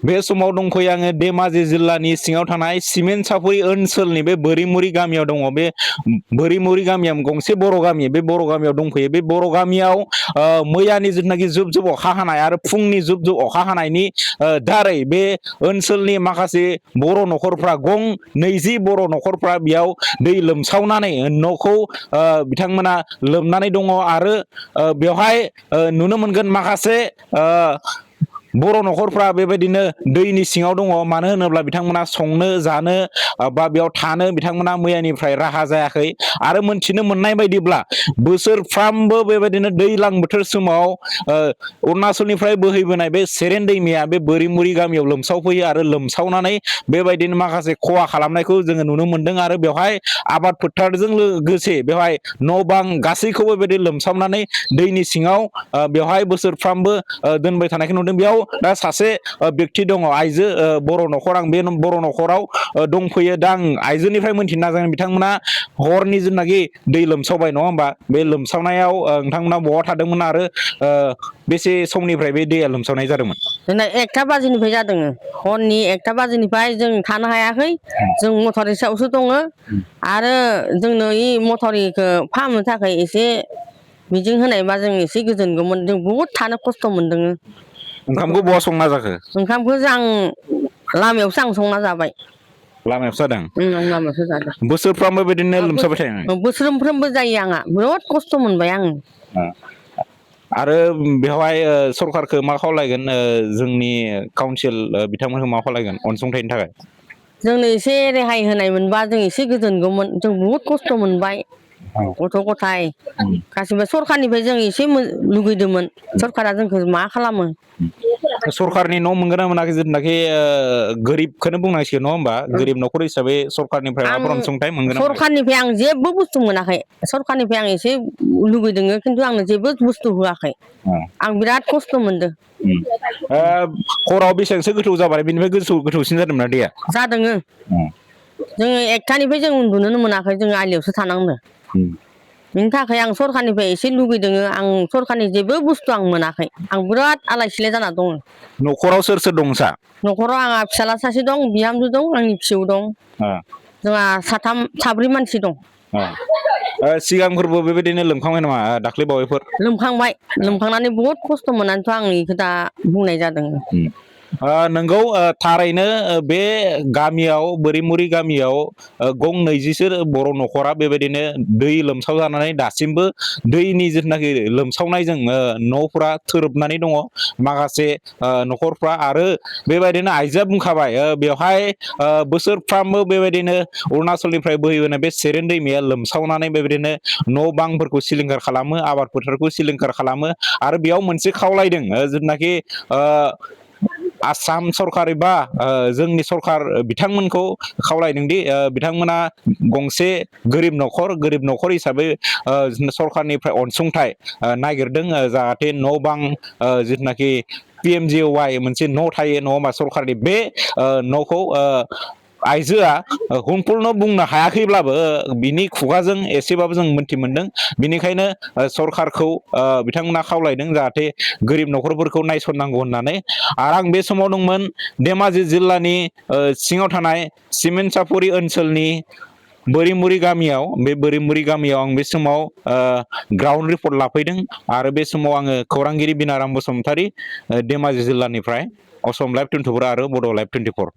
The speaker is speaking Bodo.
बे समाव दंफैयो आङो धेमाजि जिल्लानि सिङाव थानाय सिमेन्ट सापरि ओनसोलनि बे बोरिमुरि गामियाव दङ। बे बोरिमुरि गामियाव गंसे बर' गामि, बे बर' गामियाव दंफैयो। बे बर' गामियाव मैयानि जिथुनाखि जुब जुब अखा हानाय आरो फुंनि जुब जुब अखा हानायनि दारै बे ओनसोलनि माखासे बर' न'खरफ्रा गं 20 बर' न'खरफ्रा बेयाव दै लोमसावनानै न'खौ बिथांमोना लोमनानै दङ आरो बेवहाय नुनो मोनगोन माखासे बर' न'खरफ्रा बेबायदिनो दैनि सिङाव दङ। मानो होनोब्ला बिथांमोना संनो जानो बा बेयाव थानो बिथांमोना मैयानिफ्राय राहा जायाखै। आरो मोनथिनो मोननाय बायदिब्ला बोसोरफ्रामबो बेबायदिनो दैज्लां बोथोर समाव अरुणाचलनिफ्राय बोहैबोनाय बे सेरेन दैमाया बे बोरिमुरि गामियाव लोमसावफैयो आरो लोमसावनानै बेबायदिनो माखासे खहा खालामनायखौ जोङो नुनो मोनदों। आरो बेवहाय आबाद फोथारजों लोगोसे बेवहाय न' बां गासैखौबो बेबायदि लोमसावनानै दैनि सिङाव बेवहाय बोसोरफ्रामबो दोनबाय थानायखौ नुदों। बेयाव दा सासे बेक्ति दङ, आइजो बर' न'खर। आं बे बर' न'खराव दंफैयो। दा आं आइजोनिफ्राय मोनथिनो नाजागोन बिथांमोना हरनि जेनाखि दै लोमसावबाय नङा होमबा, बे लोमसावनायाव नोंथांमोना बहा थादोंमोन आरो बेसे समनिफ्राय बे दैया लोमसावनाय जादोंमोन? जोंना 1टा बाजिनिफ्राय जादों। हरनि 1टा बाजिनिफ्राय जों थानो हायाखै। जों मटर रिक्सायावसो दङ आरो जोंनो इ मटरखौ फाहामनो थाखाय एसे मिजिं होनायबा जों एसे गोजोनगौमोन। जों बहुद थानो खस्थ' मोनदों। ओंखामखौ बहा संना जाखो? ओंखामखौ आं लामायावसो आं संना जाबाय। लामायावसो जादों। लामायावसो जादों। बोसोरफ्रामबो बिदिनो लोमसावबाय थायो? बोसोरफ्रोमबो जायो आंहा बिराद खस्थ' मोनबाय आं। आरो बेवहाय सरखारखौ मा खावलायगोन, जोंनि काउन्सिल बिथांमोनखौ मा खावलायगोन अनसुंथाइनि थाखाय? जोंनो एसे रेहाय होनाय मोनबा जों एसे गोजोनगौमोन। जों बहुद खस्थ' मोनबाय गथ' गथाय गासिबो। सरखारनिफ्राय जों एसे लुगैदोंमोन, सरखारा जोंखौ मा खालामो। सरखारनि न' मोनगोन ना मोनाखै? जेनाखि गोरिबखौनो बुंनांसिगोन नङा होमबा, गोरिब न'खर हिसाबै सरखारनिफ्राय आं माबाफोर अनसुंथाइ मोनगोन ना मोनाखै? सरखारनिफ्राय आं जेबो बुस्थु मोनाखै। सरखारनिफ्राय आं एसे लुगैदों खिन्थु आंनो जेबो बुस्थु होआखै। आं बिराद खस्थ' मोनदों। हराव बेसेबांसो गोथौ जाबाय? बेनिफ्राय गोथौसिन जादोंना दैया? जादों। जोङो 1टानिफ्राय जों उन्दुनोनो मोनाखै। जोङो आलियावसो थानांदों। बिनि थाखाय आं सरखारनिफ्राय एसे लुगैदों। आं सरखारनि जेबो बुस्थु आं मोनाखै। आं बिराद आलाय सिलाय जाना दङ। न'खराव सोर सोर दं नोंसा? न'खराव आंहा फिसाला सासे दं, बिहामजो दं, आंनि फिसौ दं। जोंहा साब्रै मानसि दं। सिगांफोरबो बेबायदिनो लोमखांबाय नामा दाख्लै बावैफोर? लोमखांबाय। लोमखांनानै बहुद खस्थ' मोननानैथ' आं बेखौ दा बुंनाय जादों। नोंगौ, थारैनो बे गामियाव, बोरिमुरि गामियाव गं 20सो बर' न'खरा बेबायदिनो दै लोमसाव जानानै दासिमबो दैनि जिथुनाखि लोमसावनायजों न'फोरा थोरोबनानै दङ माखासे न'खरफ्रा। आरो बेबायदिनो आइजोआ बुंखाबाय बेवहाय बोसोरफ्रामबो बेबायदिनो अरुणाचलनिफ्राय बोहैबोनाय बे सेरेन दैमाया लोमसावनानै बेबायदिनो न' बांफोरखौ सिलिंखार खालामो, आबाद फोथारखौ सिलिंखार खालामो। आरो बेयाव मोनसे खावलायदों, जिथुनाखि आसाम सरकार एबा जोंनि सरकार बिथांमोनखौ खावलायदों दि बिथांमोना गंसे गोरिब न'खर हिसाबै सरखारनिफ्राय अनसुंथाइ नागिरदों, जाहाथे न' बां जिथुनाखि PMJY मोनसे न' थायो नङा होमबा सरखारनि, बे न'खौ आइजोआ हुंफुरनो बुंनो हायाखैब्लाबो बिनि खुगाजों एसेबाबो जों मोन्थि मोनदों। बिनिखायनो सरखारखौ बिथांमोना खावलायदों जाहाथे गोरिब न'खरफोरखौ नायसननांगौ होननानै। आरो आं बे समाव दंमोन धेमाजि जिल्लानि सिङाव थानाय सिमेन्ट सापरि ओनसोलनि बोरिमुरि गामियाव। बे बोरिमुरि गामियाव आं बे समाव ग्राउन्ड रिपर्ट लाफैदों। आरो बे समाव आङो खौरांगिरि बिनाराम बसुमतारी, धेमाजि जिल्लानिफ्राय। असम लाइभ 24 आरो बड' लाइभ 24।